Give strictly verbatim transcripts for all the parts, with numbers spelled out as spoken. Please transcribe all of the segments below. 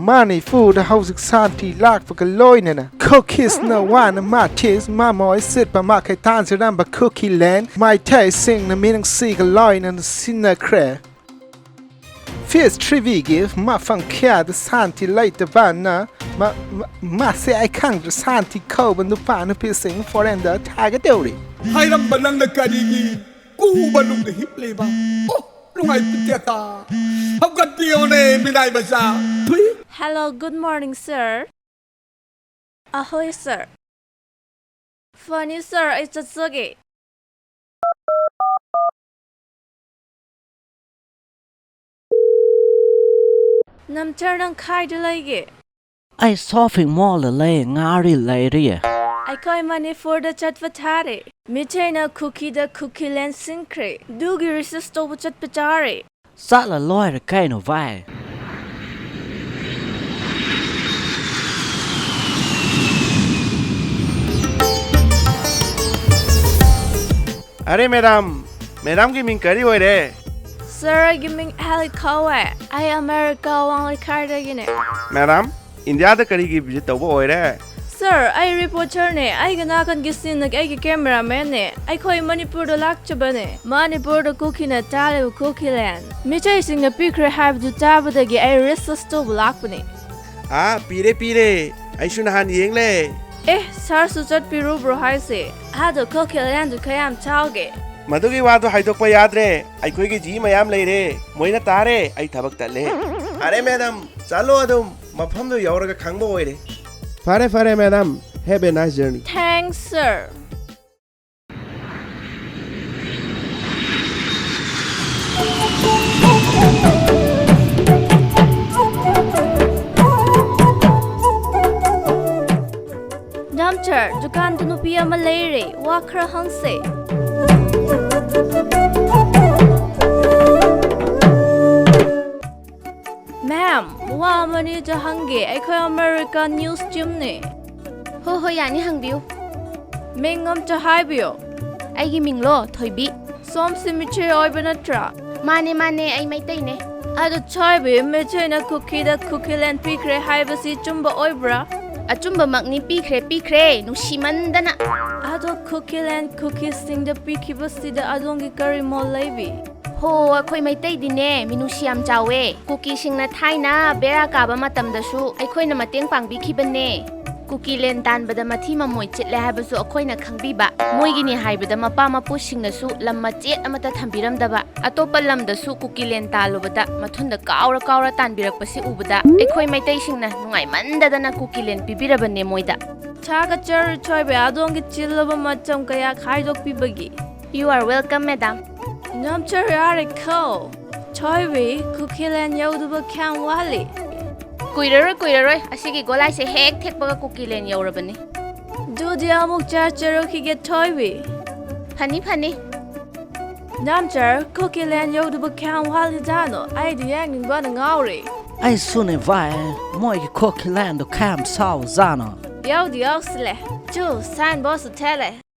ꯃꯅꯤꯄꯨꯔꯗ ꯍꯧꯖꯤꯛ ꯁꯥꯟꯇꯤ ꯂꯥꯛꯄꯒ ꯂꯣꯏꯅꯅ ꯀꯨꯀꯤꯁꯅ ꯋꯥꯅ ꯃꯊꯤꯁ ꯃꯃꯣꯏ ꯁꯤꯠꯄ ꯃꯈꯩ ꯇꯥꯟꯖꯔꯝꯕ ꯀꯨꯀꯤꯂꯦꯟ ꯃꯩꯇꯩꯁꯤꯡꯅ ꯃꯤꯅꯨꯡꯁꯤꯒ ꯂꯣꯏꯅꯅ ꯁꯤꯟꯅꯈ꯭ꯔꯦ꯫ ꯐꯤꯁ ꯊ꯭ꯔꯤꯕꯤꯒꯤ ꯃꯐꯝ ꯀꯌꯥꯗ ꯁꯥꯟꯇꯤ ꯂꯩꯇꯕꯅ ꯃ-, ꯃ-, ꯃꯁꯤ ꯑꯩ ꯈꯪꯗ꯭ꯔꯦ꯫ ꯁꯥꯟꯇꯤ ꯀꯧꯕ ꯅꯨꯄꯥ ꯅꯨꯄꯤꯁꯤꯡ ꯐꯣꯔꯦꯟꯗ ꯊꯥꯒꯗꯧꯔꯤ꯫ ꯍꯥꯏꯔꯝꯕ ꯅꯪꯅ ꯀꯔꯤꯒꯤ ꯀꯨꯕ ꯅꯨꯡꯗ ꯍꯤꯞꯂꯤꯕ? ꯑꯣ, ꯅꯨꯡꯉꯥꯏꯇꯦꯗ꯫ ꯍꯧꯒꯠꯄꯤꯌꯣꯅꯦ, ꯃꯤꯅꯥꯏ ꯃꯆꯥ꯫ ꯊꯨꯏ꯫ Hello, good morning, sir. ꯑꯍꯣꯏ, sir꯫ ꯐꯅꯤ, sir, ꯑꯩ ꯆꯠꯆꯒꯦ꯫ ꯅꯝꯆꯔ, ꯅꯪ ꯈꯥꯏꯗ ꯂꯩꯒꯦ? ꯑꯩ shopping mallꯗ ꯂꯩ, ꯉꯥꯔꯤ ꯂꯩꯔꯤꯌꯦ꯫ ꯑꯩꯈꯣꯏ ꯃꯅꯤꯄꯨꯔꯗ ꯆꯠꯄ ꯊꯥꯔꯦ꯫ ꯃꯤꯇꯩꯅ ꯀꯨꯀꯤꯗ ꯀꯨꯀꯤꯂꯦꯟ ꯁꯤꯟꯈ꯭ꯔꯦ꯫ ꯑꯗꯨꯒꯤ recess ꯇꯧꯕ ꯆꯠꯄ ꯇꯥꯔꯦ꯫ ꯆꯠꯂ ꯂꯣꯏꯔꯦ ꯀꯩꯅꯣ, ꯚꯥꯏ꯫ ꯑꯔꯦ ꯃꯦꯗꯥꯝ, ꯃꯦꯗꯥꯝꯒꯤ ꯃꯤꯡ ꯀꯔꯤ ꯑꯣꯏꯔꯦ? Sir, ꯑꯩꯒꯤ ꯃꯤꯡ ꯑꯦꯂꯤ ꯀꯧꯋꯦ꯫ ꯑꯩ ꯑꯃꯦꯔꯤꯀꯥ ꯋꯥꯡ ꯂꯩꯀꯥꯏꯗꯒꯤꯅꯦ꯫ ꯃꯦꯗꯥꯝ, ꯏꯟꯗꯤꯌꯥꯗ ꯀꯔꯤꯒꯤ visit ꯇꯧꯕ ꯑꯣꯏꯔꯦ? Sir, ꯑꯩ reporterꯅꯦ꯫ ꯑꯩꯒ ꯅꯥꯀꯟꯒꯤ ꯁꯤꯟꯅ ꯑꯩꯒꯤ cameramanꯅꯦ꯫ ꯑꯩꯈꯣꯏ ꯃꯅꯤꯄꯨꯔꯗ ꯂꯥꯛꯆꯕꯅꯦ꯫ ꯃꯅꯤꯄꯨꯔꯗ ꯀꯨꯀꯤꯅ ꯇꯥꯜꯂꯤꯕ ꯀꯨꯀꯤꯂꯦꯟ ꯃꯤꯇꯩꯁꯤꯡꯅ ꯄꯤꯈ꯭ꯔꯦ ꯍꯥꯏꯕꯗꯨ ꯇꯥꯕꯗꯒꯤ ꯑꯩ recess ꯇꯧꯕ ꯂꯥꯛꯄꯅꯦ꯫ ꯑꯥ, ꯄꯤꯔꯦ, ꯄꯤꯔꯦ꯫ ꯑꯩꯁꯨ ꯅꯍꯥꯟ ꯌꯦꯡꯂꯦ꯫ ꯑꯦ, sirꯁꯨ ꯆꯠꯄꯤꯔꯨꯕ꯭ꯔꯣ ꯍꯥꯏꯁꯦ? ꯑꯗꯣ ꯀꯨꯀꯤꯂꯦꯟꯗꯨ ꯀꯌꯥꯝ ꯆꯥꯎꯒꯦ? ꯃꯗꯨꯒꯤ ꯋꯥꯗꯨ ꯍꯥꯏꯗꯣꯛꯄ ꯌꯥꯗ꯭ꯔꯦ꯫ ꯑꯩꯈꯣꯏꯒꯤ ꯖꯤ ꯃꯌꯥꯝ ꯂꯩꯔꯦ꯫ ꯃꯣꯏꯅ ꯇꯥꯔꯦ꯫ ꯑꯩ ꯊꯕꯛ ꯇꯠꯂꯦ꯫ ꯑꯔꯦ ꯃꯦꯗꯥꯝ, ꯆꯠꯂꯣ ꯑꯗꯨꯝ꯫ ꯃꯐꯝꯗꯨ ꯌꯧꯔꯒ ꯈꯪꯕ ꯑꯣꯏꯔꯦ꯫ ꯐꯔꯦ, ꯐꯔꯦ madam. Have a nice journey. Thanks, sir. ꯗꯥꯝꯆꯔ, ꯗꯨꯀꯥꯟꯗ ꯅꯨꯄꯤ ꯑꯃ ꯂꯩꯔꯦ, ꯋꯥ ꯈꯔ ꯍꯪꯁꯦ꯫ Ma'am, ꯋꯥ ꯑꯃꯅꯤꯗ ꯍꯪꯒꯦ, ꯑꯩꯈꯣꯏ American news teamꯅꯦ꯫ ꯍꯣ ꯍꯣꯏ, ꯌꯥꯅꯤ, ꯍꯪꯕꯤꯌꯨ꯫ ꯃꯤꯡ ꯑꯝꯇ ꯍꯥꯏꯕꯤꯌꯣ꯫ ꯑꯩꯒꯤ ꯃꯤꯡꯂꯣ? ꯊꯣꯏꯕꯤ꯫ ꯁꯣꯝꯁꯤ ꯃꯤꯇꯩ ꯑꯣꯏꯕ ꯅꯠꯇ꯭ꯔꯥ? ꯃꯥꯅꯦ, ꯃꯥꯅꯦ, ꯑꯩ ꯃꯩꯇꯩꯅꯦ꯫ ꯑꯗꯣ ꯊꯣꯏꯕꯤ, ꯃꯩꯇꯩꯅ ꯀꯨꯀꯤꯗ ꯀꯨꯀꯤꯂꯦꯟ ꯄꯤꯈ꯭ꯔꯦ ꯍꯥꯏꯕꯁꯤ ꯆꯨꯝꯕ ꯑꯣꯏꯕ꯭ꯔꯥ? ꯑꯆꯨꯝꯕꯃꯛꯅꯤ, ꯄꯤꯈ꯭ꯔꯦ, ꯄꯤꯈ꯭ꯔꯦ, ꯅꯨꯡꯁꯤꯃꯟꯗꯅ꯫ ꯑꯗꯣ ꯀꯨꯀꯤꯂꯦꯟ ꯀꯨꯀꯤꯁꯤꯡꯗ ꯄꯤꯈꯤꯕꯁꯤꯗ ꯑꯗꯣꯝꯒꯤ ꯀꯔꯤ ꯃꯣꯠ ꯂꯩꯕꯤ? ꯍꯣ, ꯑꯩꯈꯣꯏ ꯃꯩꯇꯩꯗꯤꯅꯦ, ꯃꯤꯅꯨꯡꯁꯤ ꯌꯥꯝ ꯆꯥꯎꯋꯦ꯫ ꯀꯨꯀꯤꯁꯤꯡꯅ ꯊꯥꯏꯅ ꯕꯦꯔꯥ ꯀꯥꯕ ꯃꯇꯝꯗꯁꯨ ꯑꯩꯈꯣꯏꯅ ꯃꯇꯦꯡ ꯄꯥꯡꯕꯤꯈꯤꯕꯅꯦ꯫ ꯀꯨꯀꯤꯂꯦꯟ ꯇꯥꯟꯕꯗ ꯃꯊꯤ ꯃꯃꯣꯏ ꯆꯤꯠꯂꯦ ꯍꯥꯏꯕꯁꯨ ꯑꯩꯈꯣꯏꯅ ꯈꯪꯕꯤꯕ꯫ ꯃꯣꯏꯒꯤꯅꯤ ꯍꯥꯏꯕꯗ ꯃꯄꯥ ꯃꯄꯨꯁꯤꯡꯅꯁꯨ ꯂꯝ ꯃꯆꯦꯠ ꯑꯃꯠꯇ ꯊꯝꯕꯤꯔꯝꯗꯕ꯫ ꯑꯇꯣꯞꯄ ꯂꯝꯗꯁꯨ ꯀꯨꯀꯤꯂꯦꯟ ꯇꯥꯜꯂꯨꯕꯗ ꯃꯊꯨꯟꯗ ꯀꯥꯎꯔ ꯀꯥꯎꯔ ꯇꯥꯟꯕꯤꯔꯛꯄꯁꯤ ꯎꯕꯗ ꯑꯩꯈꯣꯏ ꯃꯩꯇꯩꯁꯤꯡꯅ ꯅꯨꯡꯉꯥꯏꯃꯟꯗꯗꯅ ꯀꯨꯀꯤꯂꯦꯟ ꯄꯤꯕꯤꯔꯕꯅꯦ ꯃꯣꯏꯗ꯫ ꯊꯥꯒꯠꯆꯔꯤ ꯊꯣꯏꯕꯤ, ꯑꯗꯣꯝꯒꯤ ꯆꯤꯜꯂꯕ ꯃꯇꯝ ꯀꯌꯥ ꯈꯥꯏꯗꯣꯛꯄꯤꯕꯒꯤ꯫ You are welcome, madam. ꯅꯝꯆꯔ ꯌꯥꯔꯦꯀꯣ꯫ ꯊꯣꯏꯕꯤ, ꯀꯨꯀꯤꯂꯦꯟ ꯌꯧꯗꯕ ꯀꯌꯥꯝ ꯋꯥꯠꯂꯤ? ꯀꯨꯏꯔꯔꯣꯏ, ꯀꯨꯏꯔꯔꯣꯏ꯫ ꯑꯁꯤꯒꯤ ꯒꯣꯂꯥꯏꯁꯦ ꯍꯦꯛ ꯊꯦꯛꯄꯒ ꯀꯨꯀꯤꯂꯦꯟ ꯌꯧꯔꯕꯅꯤ꯫ ꯑꯗꯨꯗꯤ ꯑꯃꯨꯛ ꯆꯠꯆꯔꯨꯈꯤꯒꯦ ꯊꯣꯏꯕꯤ꯫ ꯐꯅꯤ, ꯐꯅꯤ꯫ ꯅꯝꯆꯔ, ꯀꯨꯀꯤꯂꯦꯟ ꯌꯧꯗꯕ ꯀꯌꯥꯝ ꯋꯥꯠꯂꯤꯖꯥꯠꯅꯣ? ꯑꯩꯗꯤ ꯌꯦꯡꯅꯤꯡꯕꯅ ꯉꯥꯎꯔꯦ꯫ ꯑꯩꯁꯨꯅꯦ ꯚꯥꯏ, ꯃꯣꯏꯒꯤ ꯀꯨꯀꯤꯂꯦꯟꯗꯣ ꯀꯌꯥꯝ ꯆꯥꯎꯖꯥꯠꯅꯣ? ꯌꯧꯗꯤ ꯌꯧꯁꯤꯜꯂꯦ꯫ ꯆꯨ, ꯁꯥꯏꯟ ꯕꯣꯔꯗꯁꯨ ꯊꯦꯠꯂꯦ꯫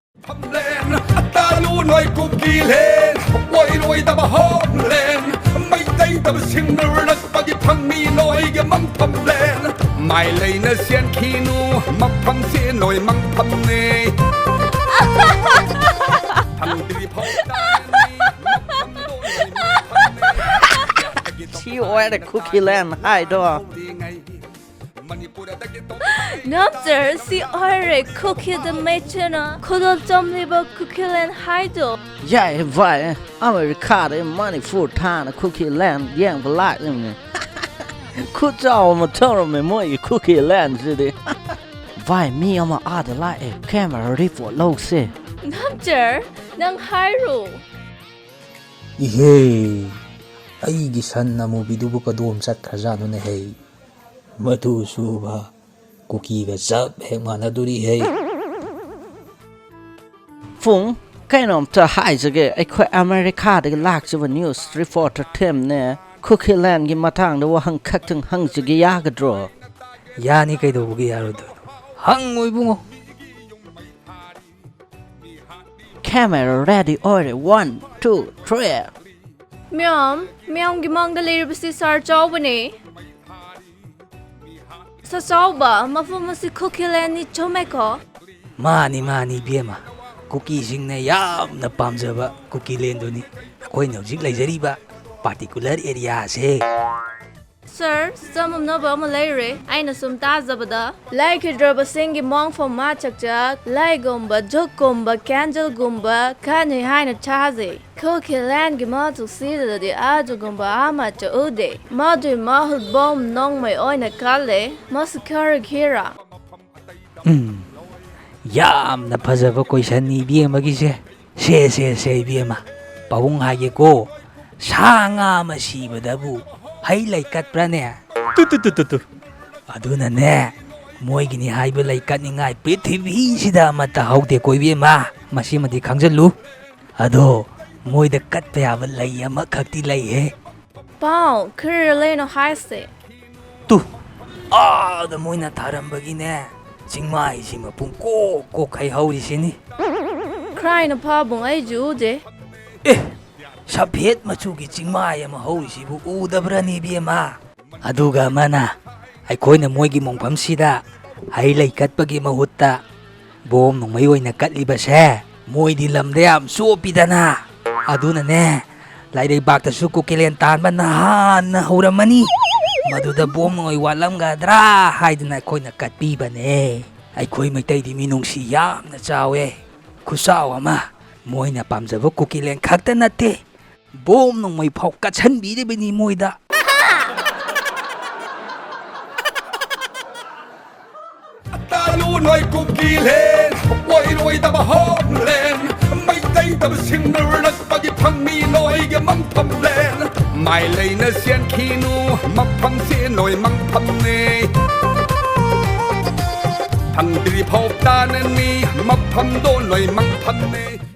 ꯐꯝꯂꯦꯟ, ꯇꯥꯂꯨ ꯅꯣꯏ ꯀꯨꯀꯤꯂꯦꯟ, ꯑꯣꯏꯔꯣꯏꯗꯕ ꯍꯣꯝꯂꯦꯟ, ꯃꯩꯇꯩꯗꯕ ꯁꯤꯡꯅꯔꯛꯄꯒꯤ ꯐꯪꯃꯤ ꯅꯣꯏꯒꯤ ꯃꯪꯐꯝꯂꯦꯟ꯫ ꯃꯥꯏ ꯂꯩꯅ ꯆꯦꯟꯈꯤꯅꯨ, ꯃꯐꯝꯁꯤ ꯅꯣꯏ ꯃꯪꯐꯝꯅꯦ꯫ ꯐꯪꯗ꯭ꯔꯤ ꯐꯥꯎ ꯇꯥꯔꯅꯤ, ꯃꯐꯝꯗꯣ ꯅꯣꯏ ꯃꯪꯐꯝꯅꯦ꯫ ꯁꯤ ꯑꯣꯏꯔꯦ ꯀꯨꯀꯤꯂꯦꯟ ꯍꯥꯏꯗꯣ꯫ ꯅꯝꯆꯔ, ꯁꯤ ꯑꯣꯏꯔꯦ ꯀꯨꯀꯤꯗ ꯃꯩꯇꯩꯅ ꯈꯨꯗꯣꯜ ꯆꯝꯂꯤꯕ ꯀꯨꯀꯤꯂꯦꯟ ꯍꯥꯏꯗꯣ꯫ ꯌꯥꯏ ꯚꯥꯏ, ꯑꯃꯦꯔꯤꯀꯥꯗꯩ ꯃꯅꯤꯄꯨꯔ ꯊꯥꯅ ꯀꯨꯀꯤꯂꯦꯟ ꯌꯦꯡꯕ ꯂꯥꯛꯂꯤꯕꯅꯤ꯫ ꯈꯨꯠ ꯆꯥꯎꯕ ꯑꯃ ꯇꯧꯔꯝꯃꯦ ꯃꯣꯏꯒꯤ ꯀꯨꯀꯤꯂꯦꯟꯁꯤꯗꯤ꯫ ꯚꯥꯏ, ꯃꯤ ꯑꯃ ꯑꯥꯗ ꯂꯥꯛꯑꯦ, ꯀꯦꯃꯦꯔꯥ ꯔꯤꯄꯣꯔꯠ ꯂꯧꯁꯦ꯫ ꯅꯝꯆꯔ, ꯅꯪ ꯍꯥꯏꯔꯣ꯫ ꯏꯍꯦ, ꯑꯩꯒꯤ ꯁꯟ ꯑꯃꯨꯕꯤꯗꯨꯕꯨ ꯀꯗꯣꯝ ꯆꯠꯈ꯭ꯔꯖꯥꯠꯅꯣꯅꯦ ꯍꯩ? ꯃꯗꯨꯁꯨꯕ ꯀꯨꯀꯤꯒ ꯆꯞ ꯍꯦꯛ ꯃꯥꯟꯅꯗꯣꯔꯤ ꯍꯩ꯫ ꯄꯨꯡ, ꯀꯩꯅꯣꯝꯇ ꯍꯥꯏꯖꯒꯦ, ꯑꯩꯈꯣꯏ ꯑꯃꯦꯔꯤꯀꯥꯗꯒꯤ ꯂꯥꯛꯆꯕ ꯅ꯭ꯌꯨꯁ ꯔꯤꯄꯣꯔꯇꯔ ꯊꯦꯝꯅꯦ꯫ ꯀꯨꯀꯤꯂꯦꯟꯒꯤ ꯃꯇꯥꯡꯗ ꯋꯥꯍꯪ ꯈꯛꯇꯪ ꯍꯪꯖꯒꯦ, ꯌꯥꯒꯗ꯭ꯔꯣ? ꯌꯥꯅꯤ, ꯀꯩꯗꯧꯕꯒꯤ ꯌꯥꯔꯣꯏꯗꯣꯏꯅꯣ? ꯍꯪꯉꯣ ꯏꯕꯨꯡꯉꯣ꯫ ꯀꯦꯃꯦꯔꯥ ꯔꯦꯗꯤ ꯑꯣꯏꯔꯦ, one, two, three꯫ ꯃꯌꯥꯝ, ꯃꯌꯥꯝꯒꯤ ꯃꯥꯡꯗ ꯂꯩꯔꯤꯕꯁꯤ ꯁꯥꯔ ꯆꯥꯎꯕꯅꯦ꯫ ꯁꯥꯔ ꯆꯥꯎꯕ, ꯃꯐꯝ ꯑꯁꯤ ꯀꯨꯀꯤꯂꯦꯟꯅꯤ, ꯆꯨꯝꯃꯦꯀꯣ? ꯃꯥꯅꯤ, ꯃꯥꯅꯤ, ꯏꯕꯦꯝꯃ꯫ ꯀꯨꯀꯤꯁꯤꯡꯅ ꯌꯥꯝꯅ ꯄꯥꯝꯖꯕ ꯀꯨꯀꯤꯂꯦꯟꯗꯨꯅꯤ ꯑꯩꯈꯣꯏꯅ ꯍꯧꯖꯤꯛ ꯂꯩꯖꯔꯤꯕ particular area ꯁꯦ꯫ ꯁꯥꯔ, ꯆꯃꯝꯅꯕ ꯑꯃ ꯂꯩꯔꯦ꯫ ꯑꯩꯅ ꯁꯨꯝ ꯇꯥꯖꯕꯗ, ꯂꯩꯈꯤꯗ꯭ꯔꯕꯁꯤꯡꯒꯤ ꯃꯣꯡꯐꯝ ꯃꯆꯥꯛꯆꯥꯛ, ꯂꯩꯒꯨꯝꯕ, ꯙꯨꯛꯀꯨꯝꯕ, candle ꯒꯨꯝꯕ ꯀꯠꯅꯩ ꯍꯥꯏꯅ ꯇꯥꯖꯩ꯫ ꯀꯨꯀꯤꯂꯦꯟꯒꯤ ꯃꯆꯨꯁꯤꯗꯗꯤ ꯑꯗꯨꯒꯨꯝꯕ ꯑꯃꯠꯇ ꯎꯗꯦ꯫ ꯃꯗꯨꯒꯤ ꯃꯍꯨꯠ ꯕꯣꯝ ꯅꯣꯡꯃꯩ ꯑꯣꯏꯅ ꯀꯜꯂꯦ꯫ ꯃꯁꯤ ꯀꯔꯤꯒꯤꯔꯥ? ꯎꯝ, ꯌꯥꯝꯅ ꯐꯖꯕ question ꯅꯤ ꯏꯕꯦꯝꯃꯒꯤꯁꯦ꯫ ꯁꯦ, ꯁꯦ, ꯁꯦ, ꯏꯕꯦꯝꯃ, ꯄꯥꯕꯨꯡ ꯍꯥꯏꯒꯦꯀꯣ, ꯁꯥ ꯉꯥ ꯑꯃ ꯁꯤꯕꯗꯕꯨ ꯍꯩ ꯂꯩ ꯀꯠꯄ꯭ꯔꯥꯅꯦ? ꯇꯨ, ꯇꯨ, ꯇꯨ, ꯇꯨ, ꯇꯨ꯫ ꯑꯗꯨꯅꯅꯦ, ꯃꯣꯏꯒꯤꯅꯤ ꯍꯥꯏꯕ ꯂꯩ ꯀꯠꯅꯤꯡꯉꯥꯏ ꯄ꯭ꯔꯤꯊꯤꯕꯤꯁꯤꯗ ꯑꯃꯠꯇ ꯍꯧꯗꯦꯀꯣ, ꯏꯕꯦꯝꯃ꯫ ꯃꯁꯤꯃꯗꯤ ꯈꯪꯖꯜꯂꯨ꯫ ꯑꯗꯣ, ꯃꯣꯏꯗ ꯀꯠꯄ ꯌꯥꯕ ꯂꯩ ꯑꯃꯈꯛꯇꯤ ꯂꯩꯍꯦ꯫ ꯄꯥꯎ, ꯈꯔ ꯂꯩꯅꯣ ꯍꯥꯏꯁꯦ꯫ ꯇꯨ, ꯑꯥꯗ ꯃꯣꯏꯅ ꯊꯥꯔꯝꯕꯒꯤꯅꯦ, ꯆꯤꯡꯃꯥꯏꯁꯤ ꯃꯄꯨꯡ ꯀꯣꯛ ꯀꯣꯛꯈꯩ ꯍꯧꯔꯤꯁꯤꯅꯤ꯫ ꯀ꯭ꯔꯥꯏꯅ ꯐꯥꯕꯨꯡ ꯑꯩꯁꯨ ꯎꯗꯦ꯫ ꯑꯦ, ꯁꯐꯦꯠ ꯃꯆꯨꯒꯤ ꯆꯤꯡꯃꯥꯏ ꯑꯃ ꯍꯧꯔꯤꯁꯤꯕꯨ ꯎꯗꯕ꯭ꯔꯅꯦ, ꯏꯕꯦꯝꯃ? ꯑꯗꯨꯒ ꯑꯃꯅ, ꯑꯩꯈꯣꯏꯅ ꯃꯣꯏꯒꯤ ꯃꯣꯡꯐꯝꯁꯤꯗ ꯍꯩ ꯂꯩ ꯀꯠꯄꯒꯤ ꯃꯍꯨꯠꯇ ꯕꯣꯝ ꯅꯣꯡꯃꯩ ꯑꯣꯏꯅ ꯀꯠꯂꯤꯕꯁꯦ, ꯃꯣꯏꯗꯤ ꯂꯝꯗ ꯌꯥꯝ ꯆꯣꯞꯄꯤꯗꯅ꯫ ꯑꯗꯨꯅꯅꯦ, ꯂꯥꯏꯔꯩꯕꯥꯛꯇꯁꯨ ꯀꯨꯀꯤꯂꯦꯟ ꯇꯥꯟꯕ ꯅꯍꯥꯟꯅ ꯍꯧꯔꯝꯃꯅꯤ꯫ ꯃꯗꯨꯗ ꯕꯣꯝ ꯅꯣꯡꯃꯩ ꯋꯥꯠꯂꯝꯒꯗ꯭ꯔꯥ ꯍꯥꯏꯗꯅ ꯑꯩꯈꯣꯏꯅ ꯀꯠꯄꯤꯕꯅꯦ꯫ ꯑꯩꯈꯣꯏ ꯃꯩꯇꯩꯗꯤ ꯃꯤꯅꯨꯡꯁꯤ ꯌꯥꯝꯅ ꯆꯥꯎꯋꯦ꯫ ꯈꯨꯆꯥꯎ ꯑꯃ꯫ ꯃꯣꯏꯅ ꯄꯥꯝꯖꯕ ꯀꯨꯀꯤꯂꯦꯟ ꯈꯛꯇ ꯅꯠꯇꯦ, ꯕꯣꯝ ꯅꯣꯡꯃꯩ ꯐꯥꯎ ꯀꯠꯁꯟꯕꯤꯔꯤꯕꯅꯤ ꯃꯣꯏꯗ꯫ ꯇꯥꯂꯨ ꯅꯣꯏ ꯀꯨꯀꯤꯂꯦꯟ, ꯑꯣꯏꯔꯣꯏꯗꯕ ꯍꯣꯝꯂꯦꯟ, ꯃꯩꯇꯩꯗꯕ ꯁꯤꯡꯅꯔꯛꯄꯒꯤ ꯐꯪꯅꯤ ꯅꯣꯏꯒꯤ ꯃꯪꯐꯝꯂꯦꯟ꯫ ꯃꯥꯏ ꯂꯩꯅ ꯆꯦꯟꯈꯤꯅꯨ, ꯃꯐꯝꯁꯦ ꯅꯣꯏ ꯃꯪꯐꯝꯅꯦ꯫ ꯐꯪꯗ꯭ꯔꯤ ꯐꯥꯎ ꯇꯥꯅꯅꯤ, ꯃꯐꯝꯗꯣ ꯅꯣꯏ ꯃꯪꯐꯝꯅꯦ꯫